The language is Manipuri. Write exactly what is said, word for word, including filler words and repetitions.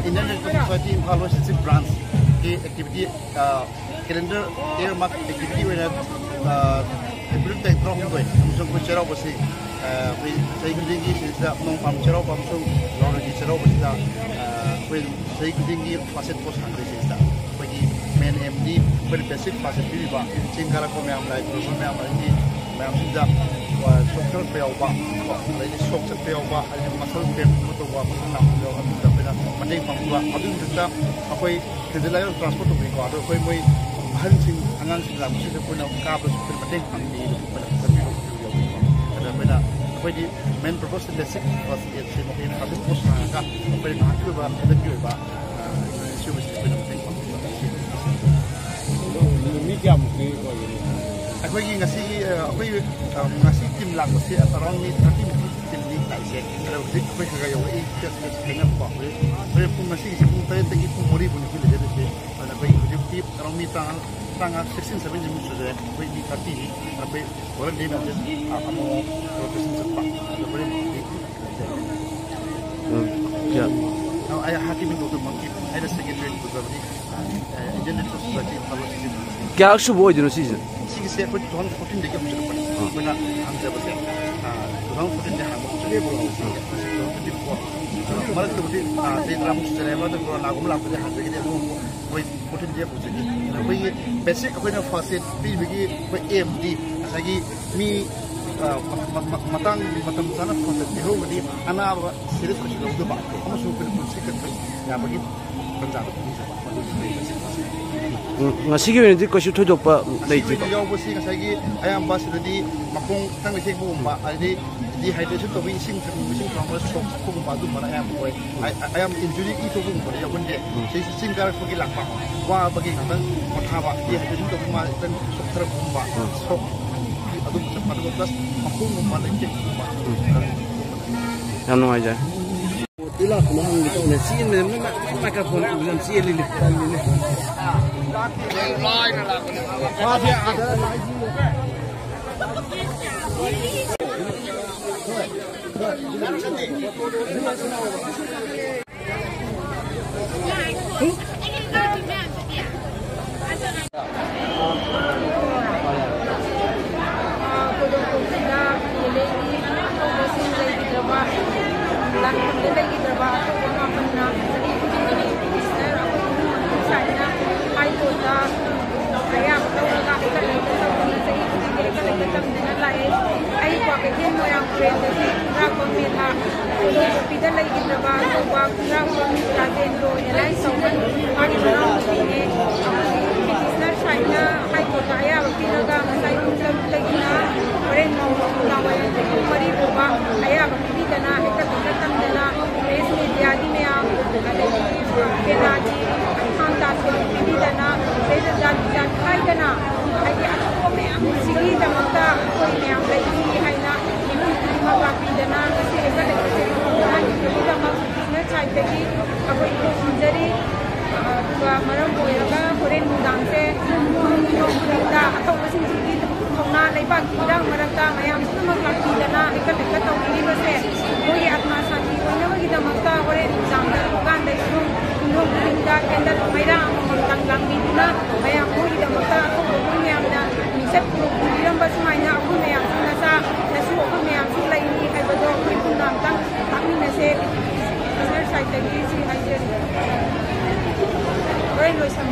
Indian Red Cross Society Imphal West District Branch ꯀꯤ activity, ꯑ, calendar year mark activity ꯑꯣꯏꯅ, ꯑ, April ꯇꯥꯔꯤꯛ ꯇꯔꯥꯍꯨꯝꯗꯣꯏ ꯑꯃꯁꯨꯡ ꯑꯩꯈꯣꯏ ꯆꯩꯔꯥꯎꯕꯁꯤ, ꯑ, ꯑꯩꯈꯣꯏ ꯆꯍꯤ ꯈꯨꯗꯤꯡꯒꯤ ꯁꯤꯗ ꯅꯣꯡ ꯄꯥꯟꯕ ꯆꯩꯔꯥꯎꯕ ꯑꯃꯁꯨꯡ ꯒꯧꯔꯒꯤ ꯆꯩꯔꯥꯎꯕꯁꯤꯗ, ꯑ, ꯑꯩꯈꯣꯏ ꯆꯍꯤ ꯈꯨꯗꯤꯡꯒꯤ ꯐꯥꯁꯦꯠ ꯄꯣꯠ ꯁꯥꯡꯗꯣꯏꯁꯦ ꯁꯤꯗ꯫ ꯑꯩꯈꯣꯏꯒꯤ main aim ꯗꯤ ꯑꯩꯈꯣꯏꯅ basic first aid ꯄꯤꯔꯤꯕ ꯆꯤꯡ ꯀꯥꯔꯛꯄ ꯃꯌꯥꯝ, ꯂꯥꯏ ꯈꯨꯔꯨꯝꯕ ꯃꯌꯥꯝ, ꯑꯗꯒꯤ ꯃꯌꯥꯝꯁꯤꯡꯗ, ꯑ, ꯁꯣꯛꯊꯔꯛꯄ ꯌꯥꯎꯕ, ꯀꯣ, ꯑꯗꯩꯗꯤ ꯁꯣꯛ ꯆꯠꯄ ꯌꯥꯎꯕ, ꯑꯗꯩꯗꯤ muscle pain ꯒꯨꯝꯕ ꯇꯧꯕ, muscle ꯅꯥꯕ ꯌꯥꯎꯕ, ꯑꯗꯨꯗ ꯑꯩꯈꯣꯏꯅ ꯃꯇꯦꯡ ꯄꯥꯡꯕꯤꯕ꯫ ꯑꯗꯨꯒꯤ ꯃꯊꯛꯇ ꯑꯩꯈꯣꯏ ꯊꯤꯟꯖꯤꯜꯂꯒ transport ꯇꯧꯕꯤꯀꯣ꯫ ꯑꯗꯣ ꯑꯩꯈꯣꯏ ꯃꯣꯏ ꯑꯍꯟꯁꯤꯡ, ꯑꯉꯥꯡꯁꯤꯡ ꯂꯥꯛꯄꯁꯤꯗ ꯑꯩꯈꯣꯏꯅ ꯀꯥꯞꯄꯁꯨ ꯑꯩꯈꯣꯏꯅ ꯃꯇꯦꯡ ꯄꯥꯡꯕꯤ, ꯑꯩꯈꯣꯏꯅ ꯆꯠꯄꯤꯔꯣ꯫ ꯑꯗ ꯑꯩꯈꯣꯏꯅ, ꯑꯩꯈꯣꯏꯗꯤ main purpose ꯁꯦ basic first aid ꯁꯦ ꯃꯈꯣꯏꯅ ꯐꯖꯅ ꯄꯣꯠ ꯁꯥꯔꯒ ꯑꯩꯈꯣꯏꯅ ꯉꯥꯏꯍꯥꯛꯀꯤ ꯑꯣꯏꯕ ꯈꯨꯗꯛꯀꯤ ꯑꯣꯏꯕ, ꯑ, ꯁꯤꯒꯨꯝꯕꯁꯤꯗꯤ ꯑꯩꯈꯣꯏꯅ ꯃꯇꯦꯡ ꯄꯥꯡꯕꯤꯕ꯫ ꯑꯗꯣ ꯃꯤ ꯀꯌꯥꯃꯨꯛꯇꯤ ꯑꯣꯏꯒꯅꯤ? ꯑꯩꯈꯣꯏꯒꯤ ꯉꯁꯤꯒꯤ, ꯑ, ꯑꯩꯈꯣꯏ, ꯑ, ꯉꯁꯤ team ꯂꯥꯛꯄꯁꯦ around ꯃꯤ thirty ꯃꯨꯛꯀꯤ team ꯅꯤ ꯂꯥꯛꯏꯁꯦ꯫ ꯑꯗꯣ ꯍꯧꯖꯤꯛ ꯑꯩꯈꯣꯏ ꯈꯔ ꯈꯔ ꯌꯧꯔꯛꯏ, ꯈꯦꯠꯅꯕꯀꯣ꯫ ꯍꯧꯖꯤꯛ, ꯍꯣꯔꯦꯟ ꯄꯨꯡ, ꯉꯁꯤꯒꯤꯁꯦ ꯄꯨꯡ ꯇꯔꯦꯠꯇꯒꯤ ꯄꯨꯡ ꯃꯔꯤ ꯐꯥꯎꯅꯤ ꯑꯩꯈꯣꯏ ꯂꯩꯖꯗꯣꯏꯁꯦ꯫ ꯑꯗꯨꯅ ꯑꯩꯈꯣꯏ ꯍꯧꯖꯤꯛꯇꯤ around ꯃꯤ ꯇꯔꯥꯃꯉꯥ, ꯇꯔꯥꯃꯉꯥ, sixteen, seventeen ꯃꯨꯛ ꯁꯨꯖꯔꯦ꯫ ꯑꯩꯈꯣꯏ ꯃꯤ thirty ꯅꯤ꯫ ꯑꯩꯈꯣꯏ volunteer ꯃꯌꯥꯝꯁꯦ, ꯑ, ꯑꯃꯨꯛ rotation ꯆꯠꯄ꯫ ꯑꯗꯣ ꯍꯣꯔꯦꯟ ꯎꯝ, ꯌꯥ꯫ ꯑ, ꯑꯩ ꯍꯥꯟꯅꯒꯤ ꯃꯤꯡꯗꯣ ꯑꯗꯨꯝ ꯃꯛꯀꯤ ꯑꯩꯅ secretary ꯑꯣꯏꯅ ꯄꯨꯖꯕꯅꯤ꯫ Indian red cross society fellowship. ꯀꯌꯥꯔꯛ ꯁꯨꯕ ꯑꯣꯏꯗꯣꯏꯅꯣ ꯁꯤꯁꯦ? ꯁꯤꯒꯤꯁꯦ ꯑꯩꯈꯣꯏ ꯇꯨ ꯊꯥꯎꯖꯟ ꯐꯣꯔꯇꯤꯟꯗꯒꯤ ꯍꯧꯖꯔꯛꯄꯅꯤ꯫ ꯑꯥ꯫ ꯑꯩꯈꯣꯏꯅ ꯍꯥꯡꯖꯕꯁꯦ, ꯑꯥ, ꯇꯨ ꯊꯥꯎꯖꯟ ꯐꯣꯔꯇꯤꯟꯗ ꯍꯥꯡꯕ ꯍꯧꯖꯔꯛꯑꯦꯕꯀꯣ꯫ ꯇꯨ ꯊꯥꯎꯖꯟ ꯐꯣꯔꯇꯤꯟ ꯐꯥꯎ꯫ ꯃꯔꯛꯇꯕꯨꯗꯤ, ꯑꯥ, ꯆꯍꯤ ꯇꯔꯥꯃꯨꯛ ꯁꯨꯖꯔꯦ꯫ ꯑꯗꯨ ꯀꯣꯔꯣꯅꯥꯒꯨꯝꯕ ꯂꯥꯛꯄꯗꯒꯤ ꯍꯥꯡꯖꯈꯤꯗꯦ꯫ ꯑꯗꯨꯕꯨ ꯑꯩꯈꯣꯏ ꯐꯣꯔꯇꯤꯟꯗꯒꯤ ꯍꯧꯖꯒꯦ꯫ ꯑꯩꯈꯣꯏꯒꯤ ꯕꯦꯁꯤꯛ ꯑꯩꯈꯣꯏꯅ ꯐꯥꯔꯁ ꯑꯦꯗ ꯄꯤꯕꯒꯤ ꯑꯩꯈꯣꯏ ꯑꯦ ꯑꯦꯝ ꯗꯤ ꯉꯁꯥꯏꯒꯤ ꯃꯤ, ꯑꯥ, ꯃ-, ꯃ-, ꯃ-, ꯃꯇꯥꯡ ꯃꯇꯝ ꯆꯥꯅ ꯐꯥꯔꯁ ꯑꯦꯗ ꯄꯤꯍꯧꯔꯒꯗꯤ ꯑꯅꯥꯕ ꯁꯤꯔꯤꯌꯁ ꯑꯣꯏꯁꯤꯜꯍꯧꯗꯕ ꯑꯃꯁꯨꯡ ꯑꯩꯈꯣꯏꯅ ꯄꯨꯟꯁꯤ ꯀꯟꯕ ꯌꯥꯕꯒꯤ ꯇꯥꯟꯖꯥꯗꯣ ꯄꯤꯖꯕ꯫ ꯎꯝ, ꯉꯁꯤꯒꯤ ꯑꯣꯏꯅꯗꯤ ꯀꯩꯁꯨ ꯊꯣꯏꯗꯣꯛꯄ ꯂꯩꯇꯦꯀꯣ? ꯌꯥꯎꯕꯁꯤ ꯉꯁꯥꯏꯒꯤ ꯑꯌꯥꯝꯕ ꯁꯤꯗꯗꯤ ꯃꯈꯣꯡ ꯈꯤꯇꯪ ꯂꯩꯊꯦꯛꯄꯒꯨꯝꯕ, ꯑꯗꯩꯗꯤ ꯗꯤꯍꯥꯏꯗ꯭ꯔꯦꯁꯟ ꯇꯧꯕꯒꯤ ꯏꯁꯤꯡ ꯊꯛꯅꯤꯡꯕ, ꯏꯁꯤꯡ ꯈꯥꯡꯕ ꯁꯣꯛꯄꯒꯨꯝꯕ ꯑꯗꯨꯝꯕꯅ ꯑꯌꯥꯝꯕ ꯑꯣꯏ꯫ ꯑ-, ꯑ-, ꯑꯌꯥꯝꯕ ꯏꯟꯖꯨꯔꯤ ꯏ ꯊꯣꯛꯄꯒꯨꯝꯕꯗꯤ ꯌꯥꯎꯒꯟꯗꯦ꯫ ꯁꯤꯁꯤ ꯆꯤꯡ ꯀꯥꯔꯛꯄꯒꯤ ꯂꯥꯛꯄ, ꯋꯥꯕꯒꯤ ꯉꯥꯛꯇꯪ ꯄꯣꯊꯥꯕ, ꯗꯤꯍꯥꯏꯗ꯭ꯔꯦꯁꯟ ꯇꯧꯕ ꯃꯥ ꯈꯤꯇꯪ ꯁꯣꯛꯊꯔꯛꯄꯒꯨꯝꯕ, ꯁꯣꯛ ꯑꯗꯨꯝ ꯆꯠꯄ, ꯑꯗꯨꯒ ꯄ꯭ꯂꯁ ꯃꯈꯣꯡꯒꯨꯝꯕ ꯂꯩꯊꯦꯛꯄꯒꯨꯝꯕ꯫ ꯌꯥꯝ ꯅꯨꯡꯉꯥꯏꯖꯔꯦ꯫ ꯃꯣꯗꯤ ꯂꯥꯛꯄꯅ ꯍꯪꯒꯦ ꯇꯧꯅꯦ꯫ ꯆꯦꯟꯕꯅꯦ꯫ ꯃꯥꯏ, ꯃꯥꯏ, ꯃꯥꯏꯀ꯭ꯔꯣꯐꯣꯟ ꯎꯕꯗ ꯌꯥꯝ ꯆꯦꯜꯂꯤꯅꯦ꯫ ꯇꯜꯂꯤꯅꯦ꯫ ꯃꯥꯗꯤ ꯑꯥꯗ ꯂꯥꯛꯏꯁꯤꯅꯦ꯫ ꯈꯨꯗꯣꯡꯊꯤꯕ ꯂꯩꯈꯤꯗ꯭ꯔꯕ, ꯂꯥꯟꯐꯝꯗ ꯂꯩꯈꯤꯗ꯭ꯔꯕ ꯑꯇꯣꯞꯄ ꯃꯥꯄꯟꯅ ꯆꯍꯤ ꯈꯨꯗꯤꯡꯒꯤ ꯄꯤꯇꯤꯁꯅꯔ ꯑꯃꯁꯨꯡ ꯁꯥꯏꯅ ꯍꯥꯏ ꯀꯣꯔꯠꯇ ꯑꯌꯥꯕ ꯂꯧꯔꯒ ꯍꯦꯛꯇ ꯂꯩꯕ ꯇꯧꯗꯅ ꯆꯍꯤ ꯈꯨꯗꯤꯡꯒꯤ ꯍꯦꯛꯇ ꯂꯩꯕ ꯇꯝꯗꯅ ꯂꯥꯛꯑꯦ꯫ ꯑꯩ ꯀ꯭ꯋꯥꯀꯩꯊꯦꯜ ꯃꯣꯏꯔꯥꯡ ꯄꯨꯔꯦꯟꯗꯒꯤ ꯈꯨꯔꯥꯛꯄꯝ ꯃꯦꯙꯥ ꯈꯨꯗꯣꯡꯊꯤꯕꯤꯗ ꯂꯩꯈꯤꯗ꯭ꯔꯕ ꯑꯆꯧꯕ ꯈꯨꯔꯥꯛꯄꯝ ꯔꯥꯖꯦꯟꯗ꯭ꯔꯣ ꯑꯦꯂꯥꯏꯟꯁ ꯇꯧꯕ ꯃꯥꯒꯤ ꯃꯅꯥꯎꯅꯨꯄꯤꯅꯦ꯫ ꯄꯤꯇꯤꯁꯅꯔ ꯁꯥꯏꯅ ꯍꯥꯏ ꯀꯣꯔꯠꯇ ꯑꯌꯥꯕ ꯄꯤꯔꯒ ꯉꯁꯥꯏ ꯄꯨꯡ ꯇꯔꯨꯛꯇꯒꯤꯅ ꯍꯣꯔꯦꯟ ꯅꯨꯡꯗꯥꯡꯋꯥꯏꯔꯝ ꯄꯨꯡ ꯃꯔꯤ ꯐꯥꯎꯕ ꯑꯌꯥꯕ ꯄꯤꯕꯤꯗꯅ ꯍꯦꯛꯇ ꯄꯤꯛꯇ ꯇꯝꯗꯅ ꯄ꯭ꯔꯦꯁ ꯃꯦꯗꯤꯌꯥꯒꯤ ꯃꯌꯥꯝ ꯑꯗꯒꯤ ꯄꯦꯅꯥꯒꯤ ꯊꯥꯡ ꯇꯥ ꯄꯤꯕꯤꯗꯅ ꯁꯤꯗꯩꯗ ꯖꯥꯇꯤ ꯖꯥꯠ ꯈꯥꯏꯗꯅ ꯍꯥꯏꯗꯤ ꯑꯇꯣꯞꯄ ꯃꯌꯥꯝꯁꯤꯒꯤꯗꯃꯛꯇ ꯑꯩꯈꯣꯏ ꯃꯌꯥꯝ ꯂꯩꯔꯤ ꯍꯥꯏꯅ ꯃꯤꯄꯨꯝ ꯈꯨꯗꯤꯡꯃꯛ ꯂꯥꯛꯄꯤꯗꯅ ꯉꯁꯤ ꯍꯦꯛꯇ ꯂꯩꯕꯁꯦ ꯄꯤꯇꯤꯁꯅꯔ ꯁꯥꯏꯠꯇꯒꯤ ꯑꯩꯈꯣꯏ ꯈꯨꯔꯨꯝꯖꯔꯤ꯫ ꯑꯗꯨꯒ ꯃꯔꯝ ꯑꯣꯏꯔꯒ ꯍꯣꯔꯦꯟ ꯅꯨꯡꯗꯥꯡꯁꯦ ꯃꯤꯄꯨꯝ ꯈꯨꯗꯤꯡꯗ ꯑꯊꯧꯕꯁꯤꯡꯁꯤꯒꯤ ꯊꯧꯅꯥ ꯂꯩꯕꯥꯛꯀꯤ ꯏꯔꯥꯡ ꯃꯔꯛꯇ ꯃꯌꯥꯝ ꯄꯨꯝꯅꯃꯛ ꯂꯥꯛꯄꯤꯗꯅ ꯍꯦꯛꯇ ꯍꯦꯛꯇ ꯇꯧꯕꯤꯔꯤꯕꯁꯦ ꯃꯣꯏꯒꯤ ꯑꯥꯇꯃꯥ ꯁꯥꯟꯇꯤ ꯑꯣꯏꯅꯕꯒꯤꯗꯃꯛꯇ ꯍꯣꯔꯦꯟ ꯅꯨꯡꯗꯥꯡꯗ ꯊꯣꯡꯒꯥꯟꯗ ꯌꯨꯝꯊꯣꯡ ꯈꯨꯗꯤꯡꯗ ꯀꯦꯟꯗꯜ ꯃꯩꯔꯥ ꯑꯃꯃꯝ ꯃꯌꯥꯝ ꯃꯣꯏꯒꯤꯗꯃꯛꯇ ꯑꯊꯧꯕ ꯑꯩꯈꯣꯏ ꯃꯌꯥꯝꯅ ꯃꯤꯡꯆꯠ ꯄꯨꯕꯤꯔꯝꯕ ꯁꯨꯃꯥꯏꯅ ꯑꯩꯈꯣꯏ ꯃꯌꯥꯝꯁꯨ ꯅꯆꯥ ꯅꯁꯨ ꯑꯩꯈꯣꯏ ꯃꯌꯥꯝꯁꯨ ꯂꯩꯔꯤ ꯍꯥꯏꯕꯗꯣ ꯑꯩꯈꯣꯏ ꯄꯨꯟꯅ ꯑꯝꯇꯪ ꯇꯥꯛꯃꯤꯟꯅꯁꯦ꯫ ꯁꯔ ꯁꯥꯏꯠꯇꯒꯤ ꯁꯤ ꯍꯥꯏꯖꯔꯤ꯫ ꯍꯣꯔꯦꯟ ꯂꯣꯏꯁꯟꯕ